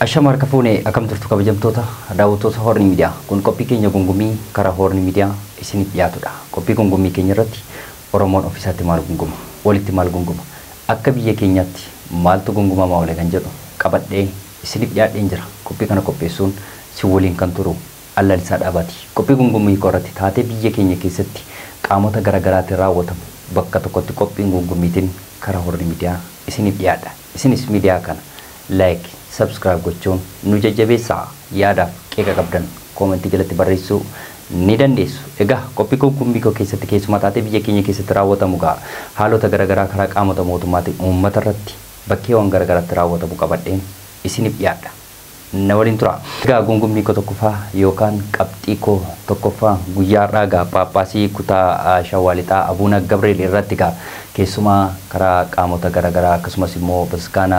Ashama harka fuune, akkam jirtu kabajamtoota daawwattoota Horni Miidiyaa? Kun qophii keenya gungumii karaa Horni Miidiyaa isiniif dhiyaatudha. Qophii gungumii keenya irratti Oromoon ofiisaatti maal gunguma, walitti maal gunguma, akka biyya keenyaatti maaltu gungumamaa oole kan jedhu qabadhee isiniif dhiyaadheen jira. Qophii kana qopheessuun si waliin kan turu Allalisaa Dhaabaati. Qophii gungumii irratti taatee biyya keenya keessatti qaamota garaagaraatiin raawwatamu bakka tokkotti qophiin gungumiitiin karaa Horni Miidiyaa isiniif dhiyaadha. Isinis miidiyaa kana like, subscribe gochuun nu jajjabeessaa. Yaadaaf qeeqa qabdan koomentii jalatti barreessuu ni dandeessu. Egaa qophii gungummii koo keessatti keessumaa taatee biyya keenya keessatti raawwatamu gaa haalota garaagaraa karaa qaamota mootummaatiin uummata irratti bakkeewwan garaagaraatti raawwatamu qabadheen isiniif dhiyaadha. Na waliin tura. Egaa gungummii koo tokkoffaa yookaan qabxii koo tokkoffaa guyyaa har'aa gaa Paappaasii kutaa Shawaa Lixaa Abuuna Gabriel irratti gaa keessumaa karaa qaamota garaagaraa, akkasumas immoo bataskaana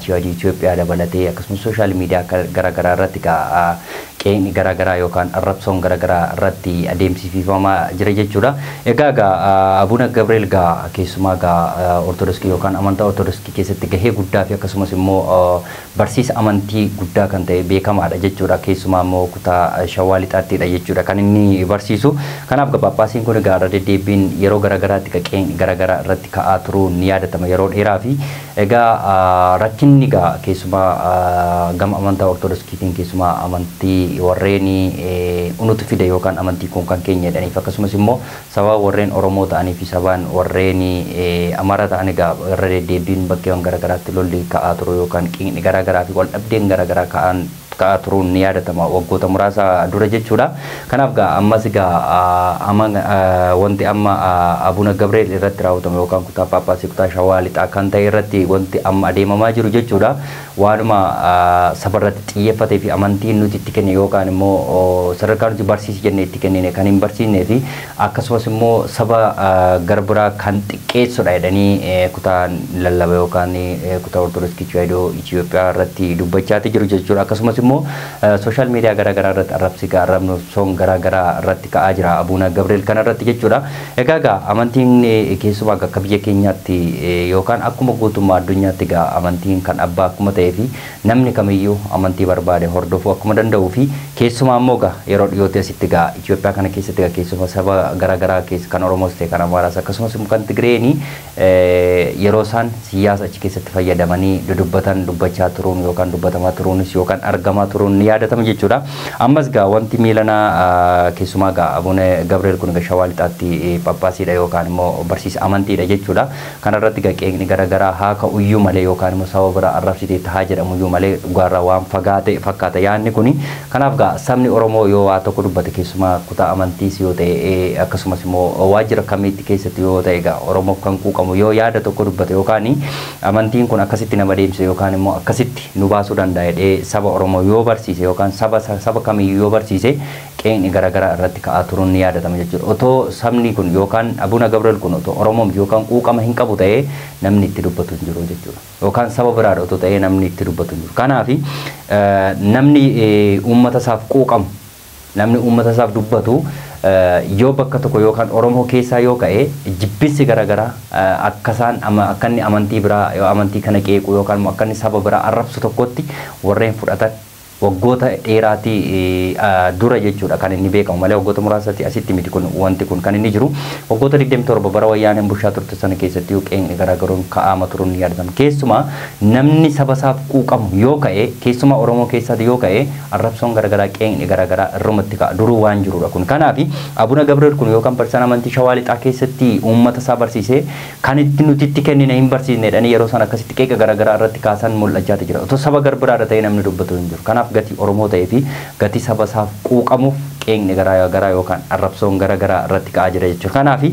Tiwaajii Itoophiyaa dabalatee, akkasumas social media garaagaraa irratti gaa qe'een garaagaraa yookaan arrabsoon garaagaraa irratti adeemsifamaa jira jechuudha. Egaa gaa Abuuna Gabriel gaa keessumaa gaa Ortodoksii yookaan amantaa Ortodoksii keessatti gahee guddaa fi akkasumas immoo barsiisa amantii guddaa kan ta'e beekamaadha jechuudha. Keessumaa immoo kutaa Shawaa Lixaattidha jechuudha kan inni barsiisu. Kanaaf Paappaasiin kun egaa irra deddeebiin yeroo garaagaraatti qe'een garaagaraa irratti ka'aa turuun ni yaadatama yeroo dheeraa fi egaa rakkinni gaa keessumaa gama amantaa Ortodoksiitiin keessumaa amantii warreen unutu fide yookaan amantii kun kan keenya jedhaniif, akkasumas immoo sababa warreen Oromoo ta'anii fi sabaan warreen Amaaraa ta'an egaa irra deddeebiin bakkeewwan garaagaraatti lolli ka'aa turu yookaan qe'een garaagaraa fi wal dhabdeen garaagaraa ka'aa turuun ni yaadatama waggoota muraasa dura jechuudha. Kanaaf gaa ammas gaa wanti amma Abuna Gabriel irratti raawwatamu yookaan kutaa Paappaasii kutaa Shawaa Lixaa kan ta'e irratti wanti amma adeemamaa jiru jechuudha. Waanuma saba irratti xiyyeeffatee fi amantiin nuti itti kenne yookaan immoo sadarkaa nuti barsiisi jennee itti kennine kan hin barsiisnee fi akkasumas immoo saba garbiraa kan xiqqeessudha jedhanii kutaa lallaba yookaan kutaa Ortodoksii Tawaahidoo Itoophiyaa irratti dubbachaati jiru jechuudha. Akkasumas immoo social media garaagaraa irratti arrabsi arrabsoon garaagaraa irratti ka'aa jira Abuuna Gabriel kana irratti jechuudha. Egaa gaa amantiin keessumaa akka biyya keenyaatti yookaan akkuma guutummaa addunyaatti gaa amantiin kan abbaa akkuma ta'ee fi namni kamiyyuu amantii barbaade hordofuu akkuma danda'uu fi keessumaa immoo gaa yeroo dhiyootti asitti gaa Itoophiyaa kana keessatti gaa keessumaa saba garaagaraa keessa kan Oromoos ta'e kan Amaaraas akkasumas immoo kan Tigireenii yeroo isaan siyaasa achi keessatti fayyadamanii dudubbatan dubbachaa turuun yookaan dubbatamaa turuunis yookaan argamaa turuun ni yaadatama jechuudha. Ammas gaa wanti miilanaa keessumaa gaa Abuuna Gabriel kun gaa Shawaa Lixaatti Paappaasiidha yookaan immoo barsiisa amantiidha jechuudha. Kanarratti gaa qeeqni garaagaraa haa ka'uyyuu malee yookaan immoo saba bira arrabsitee tahaa jedhamuyyuu malee dhugaarraa waan fagaate fakkaata yaadni kuni. Kanaaf gaa sabni Oromoo yoo waa tokko dubbate, keessumaa kutaa amantiis yoo ta'e, akkasumas immoo waajjira kamiitti keessatti yoo ta'e, gaa Oromoof kan quuqamu yoo yaada tokko dubbate yookaan amantiin kun akkasitti nama deemsise yookaan immoo akkasitti nu baasuu danda'a jedhee saba Oromoo yoo barsiise yookaan saba kamiyyuu yoo barsiise, qeeqni garaagaraa irratti ka'aa turuun ni yaadatama jechuudha. Otoo sabni kun yookaan Abuuna Gabriel kun otoo Oromoo yookaan quuqama hin qabu ta'ee namni itti dubbatu hin jiru jechuudha. Yookaan saba biraadha otoo ta'ee namni itti dubbatu hin jiru. Kanaaf namni uummata isaaf quuqamu, namni uummata isaaf dubbatu yoo bakka tokko yookaan Oromoo keessaa yoo ka'e, jibbinsi garaagaraa akka isaan akka inni amantii biraa amantii kana qeequ yookaan akka inni saba biraa arrabsu tokkotti warreen fudhatan waggoota dheeraatii dura jechuudha kan inni beekamu malee waggoota muraasatti asitti miti. Kun wanti kun kan inni jiru waggoota 27 bara Wayyaaneen bulchaa turte sana keessatti qeeqni garaagaruun ka'aama turuun ni yaadatama. Keessumaa namni saba isaaf quuqamu yoo ka'e, keessumaa Oromoo keessaatti yoo ka'e, arrabsoon garaagaraa, qeeqni garaagaraa irrumatti ka'a, duruu waan jirudha kun. Kanaaf Abuna Gabriel kun yookaan barsiisaan amantii Shawaa Lixaa keessatti uummata isaa barsiisee kan itti nuti itti kennine hin barsiisne jedhanii yeroo sana akkasitti qeeqa garaagaraa irratti kaasan mul'achaa jira. Otoo saba garbiraadha ta'ee namni dubbatu hin jiru. Kanaaf gatii Oromoo ta'ee fi gatii saba isaaf quuqamuuf qeeqni garaa garaa yookaan arrabsoon garaa garaa irratti ka'aa jira jechuudha. Kanaaf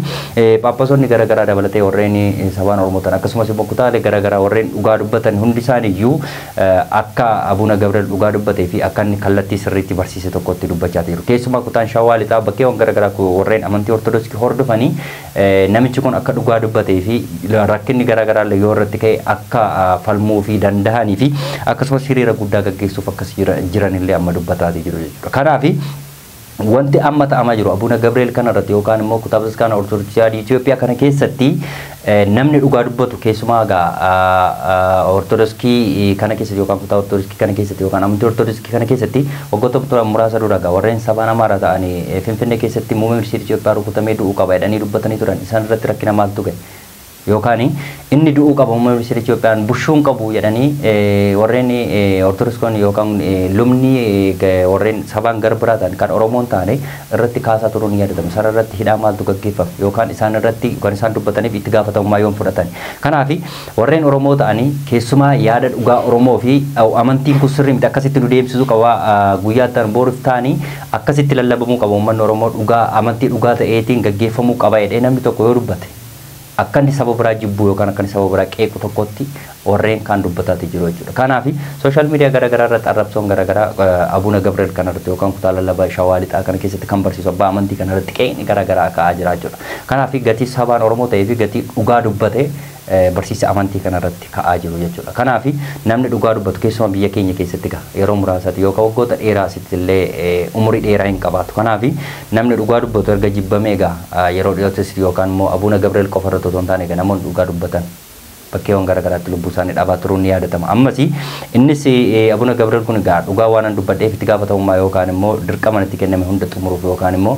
Phaaphaasonni garaa garaa dabalatee warreen sabaan Oromoo ta'an, akkasumas immoo kutaalee garaa garaa warreen dhugaa dubbatan hundi isaaniiyyuu akka Abuuna Gabriel dhugaa dubbatee fi akka inni kallattii sirriitti barsiise tokkotti dubbachaa jiru. Keessumaa kutaan Shawaa Lixaa bakkeewwan garaa garaa warreen amantii Ortodoksii hordofanii namichi kun akka dhugaa dubbatee fi rakkinni garaa garaa yoo irratti ka'e akka falmuu fi danda'anii fi akkasumas hiriira guddaa gaggeessuuf akkas jiranillee amma dubbataa jiru jechuudha. Kanaaf Wanti amma ta'amaa jiru Abuna Gabriel kanarratti yookaan immoo kutaa bataskaana Ortodoksii Itoophiyaa kana keessatti namni dhugaa dubbatu keessumaa egaa Ortodoksii kana keessatti yookaan kutaa Ortodoksii kana keessatti yookaan amantii Ortodoksii kana keessatti waggoota muraasa dura egaa warreen sabaan Amaaraa ta'anii Finfinnee keessatti muummee ministeera Itoophiyaa rukutamee du'uu qaba jedhanii dubbatanii turan. Isaan irratti rakkina maaltu gahe? Yookaan inni du'uu qaba muummee ministeera Itoophiyaan bushuun qabu jedhanii warreen Ortodoksii yookaan lubni warreen sabaan gara biraa ta'an kan Oromoon taane irratti kaasaa turuun ni yaadatama. Isaan irratti hidhaa maaltu gaggeeffame yookaan isaan irratti kan isaan dubbataniif itti gaafatamummaa yoon fudhatan. Kanaaf warreen Oromoo ta'anii keessumaa yaada dhugaa Oromoo fi amantiin kun sirrii miti akkasitti nu deemsisuu qaba guyyaa ta'an boruuf ta'anii akkasitti lallabamuu qaba uummanni Oromoo dhugaa amantii dhugaa ta'eetiin gaggeeffamuu qaba jedhee namni tokko yoo dubbate akka inni saba biraa jibbuu yookaan akka inni saba biraa qeequ tokkotti warreen kaan dubbataati jiru jechuudha. Kanaaf sooshaal miidiyaa garaagaraa irratti arrabsoon garaagaraa Abuna Gabriel kanarratti yookaan kutaa lallabaa Shawaa Lixaa kana keessatti kan barsiisu abbaa amantii kanarratti qeeqni garaagaraa ka'aa jira jechuudha. Kanaaf gatii sabaan Oromoo ta'ee fi gatii dhugaa dubbate barsiisa amantii kanarratti ka'aa jiru jechuudha. Kanaaf namni dhugaa dubbatu keessumaa biyya keenya keessatti yeroo muraasaatti yookaan waggoota dheeraa asitti illee umurii dheeraa hin qabaatu. Kanaaf namni dhugaa dubbatu erga jibbamee egaa yeroo dhiyootti yookaan immoo Abuna Gabriel qofa irratti otoo hin taane egaa namoonni dhugaa dubbatan bakkeewwan garaagaraatti lubbuu isaanii dhabaa turuun ni yaadatama. Ammas innis Abuna Gabriel kun egaa dhugaa waan an dubbadheef itti gaafatamummaa yookaan immoo dirqama natti kenname hunda xumuruuf yookaan immoo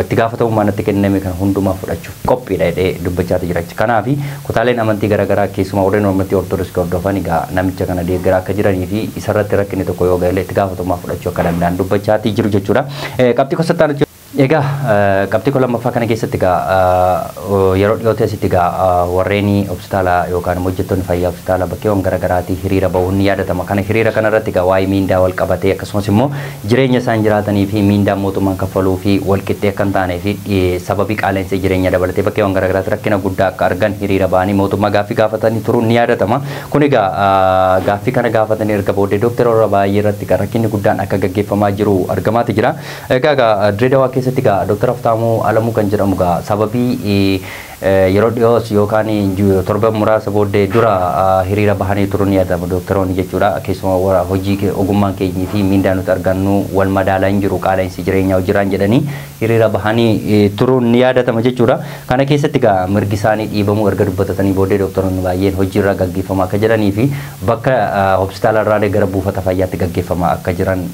itti gaafatamummaa natti kenname kan hundumaa fudhachuuf qophiidha jedhee dubbachaa jira. Kanaaf kutaaleen amantii garaagaraa keessumaa warreen amantii Ortodoksii hordofan egaa namicha kana deeggaraa akka jiranii fi isarratti rakkinni tokko yoo ga'e itti gaafatamummaa fudhachuu akka danda'an dubbachaa jiru jechuudha. Qabxii kosattaan egaa qabxii lammaffaa kana keessatti egaa yeroo dhiyootti asitti egaa warreen hospitaala yookaan immoo hojjettoonni fayyaa hospitaala bakkeewwan garaagaraatii hiriira bahuun ni yaadatama. Kana hiriira kanarratti egaa waa'ee miindaa wal qabatee akkasumas immoo jireenya isaan jiraatanii fi miindaa mootummaan kaffaluu fi wal qixxee akka hin taanee fi sababii qaala'insa jireenya dabalatee bakkeewwan garaagaraatti rakkina guddaa akka argan hiriira bahanii mootummaa gaaffii gaafatanii turuun ni yaadatama. Kun egaa gaaffii kana gaafatanii erga booddee dookteroota baay'ee irratti rakkinni guddaan akka gaggeeffamaa jiru argamaati jira. Egaa Dirreedawaa keessatti egaa Dooktar Haftaamuu Alamuu kan jedhamu egaa sababii yeroo dhiyoos yookaan torban muraasa booddee dura hiriira bahanii turuun ni yaadatama dooktaroonni jechuudha. Keessumaa hojii ogummaan keenyii fi miindaa nuti argannu wal madaalaa hin jiru qaala'insi jireenyaa hojiraan jedhanii hiriira bahanii turuun ni yaadatama jechuudha. Kana keessatti egaa mirgi isaanii dhiibamuu erga dubbatatanii booddee dooktaroonni baay'een hojiirra gaggeeffamaa akka jiranii fi bakka hospitaala irraa gara buufata fayyaatti gaggeeffamaa akka jiran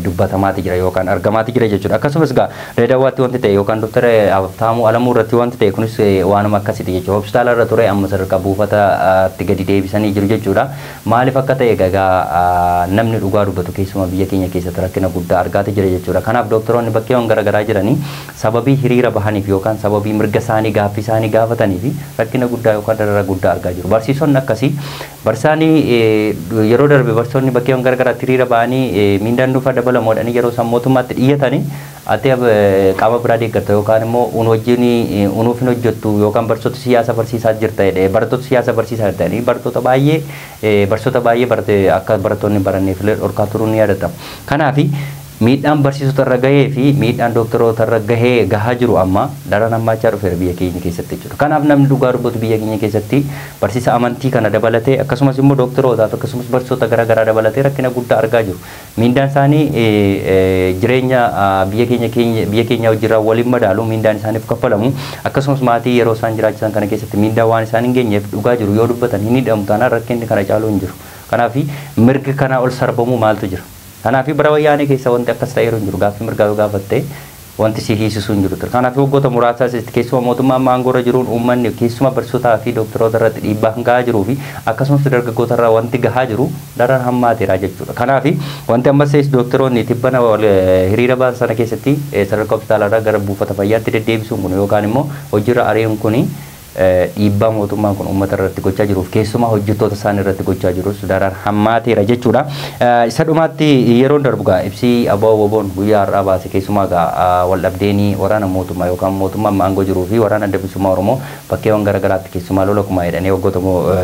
dubbatamaati jira yookaan argamaati jira jechuudha. Akkasumas egaa Dirreedawaatti wanti ta'e yookaan Dooktar Haftaamuu Alamuu irratti wanti ta'e kunis waan akkasitti jechuudha. Hospitaala irra ture amma sadarkaa buufataatti gadi deebisanii jiru jechuudha. Maaliif akka ta'e egaa namni dhugaa dubbatu keessumaa biyya keenya keessatti rakkina guddaa argaate jira jechuudha. Kanaaf dooktaroonni bakkeewwan garaagaraa jiranii sababii hiriira bahaniif yookaan sababii mirga isaanii gaaffii isaanii gaafatanii fi rakkina guddaa yookaan darara guddaa argaa jiru. Barsiisonni akkasii barsiisanii yeroo darbe barsiisonni bakkeewwan garaagaraatti hiriira bahanii miindaan dhuunfaa dabalamoo jedhanii yeroo isaan mootummaatti dhiyyatanii ati qaama biraa deeggarta yookaan immoo un wajjin unuuf hin hojjettu yookaan barsiisota siyaasa barsiisaa jirta jedhee barattoota siyaasa barsiisaa jirta jedhanii barattoota baay'ee barsiisota baay'ee barate akka barattoonni baranneef illee dhorkaa turuun ni yaadatama. Kanaaf miidhaan barsiisota irra gahee fi miidhaan dooktaroota irra gahee gahaa jiru amma daran hammaachaa dhufeera biyya keenya keessatti jechuudha. Kanaaf namni dhugaa dubbatu biyya keenya keessatti barsiisa amantii kana dabalatee akkasumas immoo dooktarootaaf akkasumas barsiisota garaagaraa dabalatee rakkina guddaa argaa jiru. Miindaan isaanii jireenya biyya keenya wajjin waliin madaalu miindaan isaaniif kaffalamu akkasumas maatii yeroo isaan jiraachisan kana keessatti miindaan waan isaan hin geenyeef dhugaa jiru yoo dubbatan hin hidhamu taanaan rakkinni kana caalu hin jiru. Kanaaf mirga kanaa ol sarbamuu maaltu jira? Kanaaf bara wayyaanee keessa wanti akkas ta'e yeroo hin jiru gaaffii mirgaa yoo gaafatte wanti si hiisisu hin jiru ture. Kanaaf waggoota muraasaas keessumaa mootummaa amma aangoo irra jiruun uummanni keessumaa barsiisotaa fi dooktaroota irratti dhiibbaa gahaa jiruu fi akkasumas dargaggoota irraa wanti gahaa jiru daran hammaateera jechuudha. Kanaaf wanti ammas dooktaroonni tibbana hiriira ba'an sana keessatti sadarkaa hospitaalaa irraa gara buufata fayyaatti deddeebisuun kun yookaan immoo hojiirra ari'uun kun dhiibbaa mootummaan kun uummata irratti gochaa jiruuf keessumaa hojjettoota isaan irratti gochaa jirus daran hammaateera jechuudha. Isa dhumaatti yeroon darbu gaa ibsii ABO WBOn guyyaa har'aa baase keessumaa gaa waldhabdeenii waraana mootummaa yookaan mootummaa amma aangoo jiruu fi waraana adda bilisummaa Oromoo bakkeewwan garaagaraatti keessumaa lola kumaa jedhanii waggoota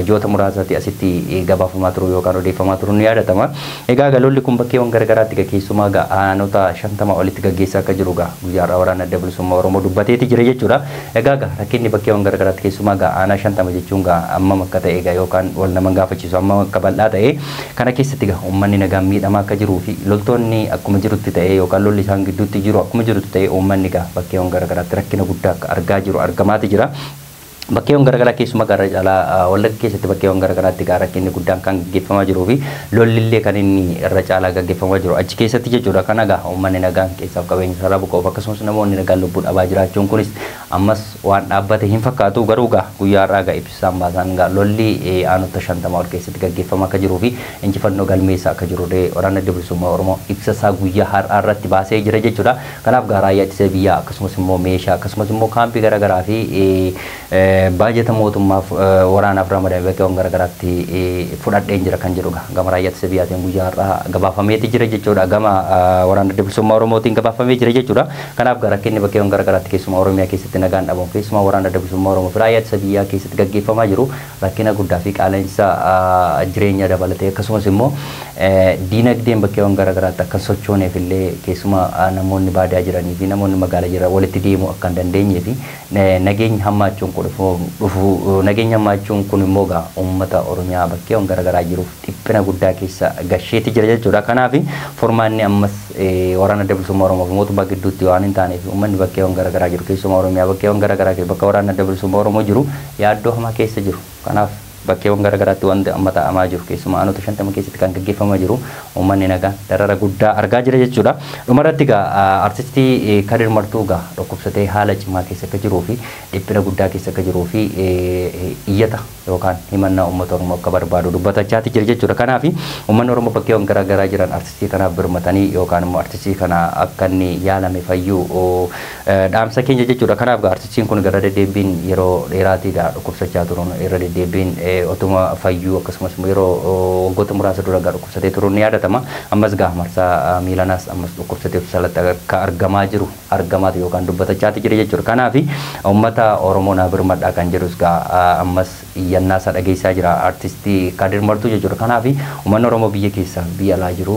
ji'oota muraasaatti asitti gabaafamaa turu yookaan odeeffamaa turu ni yaadatama. Egaa lolli kun bakkeewwan garaagaraatti keessumaa gaa aanota 50 olitti gaggeessaa akka jiru gaa guyyaa har'aa waraana adda bilisummaa Oromoo dubbateeti jira jechuudha. Egaa rakkinni bakkeewwan garaagaraatti Keessumaa gaa aanaa 50 jechuun gaa ammam akka ta'e gaa yookaan wal nama gaafachiisu ammam akka bal'aa ta'e kana keessatti gaa uummanni nagaan miidhamaa akka jiruu fi loltoonni akkuma jirutti ta'e yookaan lolli isaan gidduutti jiru akkuma jirutti ta'e uummanni gaa bakkeewwan garaagaraatti rakkina guddaa akka argaa jiru argamaati jira. Bakkeewwan garaagaraa keessumaa gara caalaa Wallagga keessatti bakkeewwan garaagaraatti gaa rakkinni guddaan kan gaggeeffamaa jiruu fi lollillee kan inni irra caalaa gaggeeffamaa jiru achi keessatti jechuudha. Kana gaa uummanni nagaan keessaaf qabeenya isaa buqqa'uuf akkasumas namoonni nagaan lubbuu dhabaa jiraachuun kunis ammas waan dhaabbate hin fakkaatu. Garuu gaa guyyaa har'aa gaa ibsaan baasaan gaa lolli aanota 50 ol keessatti gaggeeffamaa akka jiruu fi injifannoo galmeessaa akka jirullee waraana Adda Bilisummaa Oromoo ibsa isaa guyyaa har'aa irratti baasee jira jechuudha. Kanaaf gaa raayyaa ittisa biyyaa akkasumas immoo meeshaa akkasumas immoo kaampii garaagaraa fi baajata mootummaaf waraanaaf ramadame bakkeewwan garaagaraatti fudhadheen jira kan jedhu gama raayyaa ittisa biyyaatiin guyyaa har'aa gabaafameeti jira jechuudha. Gama waraana Adda Bilisummaa Oromootiin gabaafamee jira jechuudha. Kanaaf gaa rakkinni bakkeewwan garaagaraatti keessumaa Oromiyaa keessatti nagaan dhabamu keessumaa waraana Adda Bilisummaa Oromoo fi raayyaa ittisa biyyaa keessatti gaggeeffamaa jiru rakkina guddaa fi qaala'insa jireenya dabalatee akkasumas immoo diinagdeen bakkeewwan garaagaraatti akka hin sochooneef illee keessumaa namoonni baadiyaa jiranii fi namoonni magaalaa jiran walitti deemuu akka hin dandeenyee fi nageenya hammaachuun kun dhufu nageenya hammaachuun kun immoo gaa uummata Oromiyaa bakkeewwan garaagaraa jiruuf dhiphina guddaa keessa gasheeti jira jechuudha. Kanaaf furmaanni ammas waraana Adda Bilisummaa Oromoo fi mootummaa gidduutti waan hin taaneef uummanni bakkeewwan garaagaraa jiru keessumaa Oromiyaa bakkeewwan garaagaraa keessa bakka waraana Adda Bilisummaa Oromoo jiru yaaddoo hamaa keessa jiru. Kanaaf bakkeewwan garaagaraatti wanti amma ta'amaa jiru keessumaa aanota 50 keessatti kan gaggeeffamaa jiru uummanni nagaan darara guddaa argaa jira jechuudha. Dhumarratti gaa artistii Kadir Martuu gaa dhukkubsatee haala cimaa keessa akka jiruu fi dhiphina guddaa keessa akka jiruu fi iyyata yookaan himannaa uummata Oromoo akka barbaadu dubbatachaati jira jechuudha. Kanaaf uummanni Oromoo bakkeewwan garaagaraa jiran artistii kanaaf birmatanii yookaan immoo artistii kana akka inni yaalame fayyuu dhaamsa keenya jechuudha. Kanaaf gaa artistiin kun gara deddeebiin yeroo dheeraatii gaa dhukkubsachaa turuun irra deddeebiin otuma fayyuu akkasumas immoo yeroo waggoota muraasa dura gaa dhukkubsatee turuun ni yaadatama. Ammas gaa marsaa miilanaas ammas dhukkubsatee salatti akka argamaa jiru argamaati yookaan dubbatachaati jira jechuudha. Kanaaf uummata Oromoo naa birmadhaa kan jedhus gaa ammas iyyannaa isaa dhageessaa jira artistii Kadir Martuu jechuudha. Kanaaf uummanni Oromoo biyya keessa biyya alaa jiru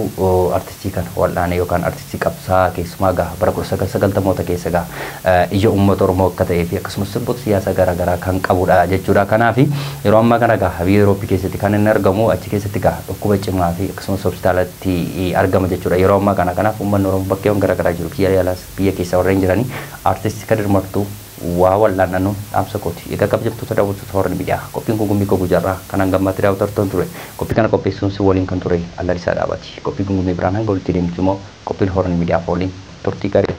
artistii kana wal'aane yookaan artistii qabsaa keessumaa gaa bara 1990moota keessa gaa ija uummata Oromoo akka ta'ee fi akkasumas sirboota siyaasaa garaagaraa kan qabudha jechuudha. Kanaaf yeroo ammaa kana gaa biyya Awurooppii keessatti kan inni argamu achi keessatti gaa dhukkuba cimaa fi akkasumas hospitaalatti argama jechuudha. Yeroo ammaa kana kanaaf uummanni Oromoo bakkeewwan garaagaraa jiru biyya alaas biyya keessa warreen jiranii artistii Kadir Martuu waa wal'aanannu dhaamsa kooti. Egaa kabajamtoota daawwattoota Horn Miidiyaa qophiin kun gummii koo guyyaarraa kan hangammaatti daawwatartoon ture. Qophii kana qopheessuun si waliin kan ture Allalisaa Dhaabaati. Qophii gummii biraan hanga walitti deemtu immoo qophiin Horn Miidiyaa fooliin turtii gaarii.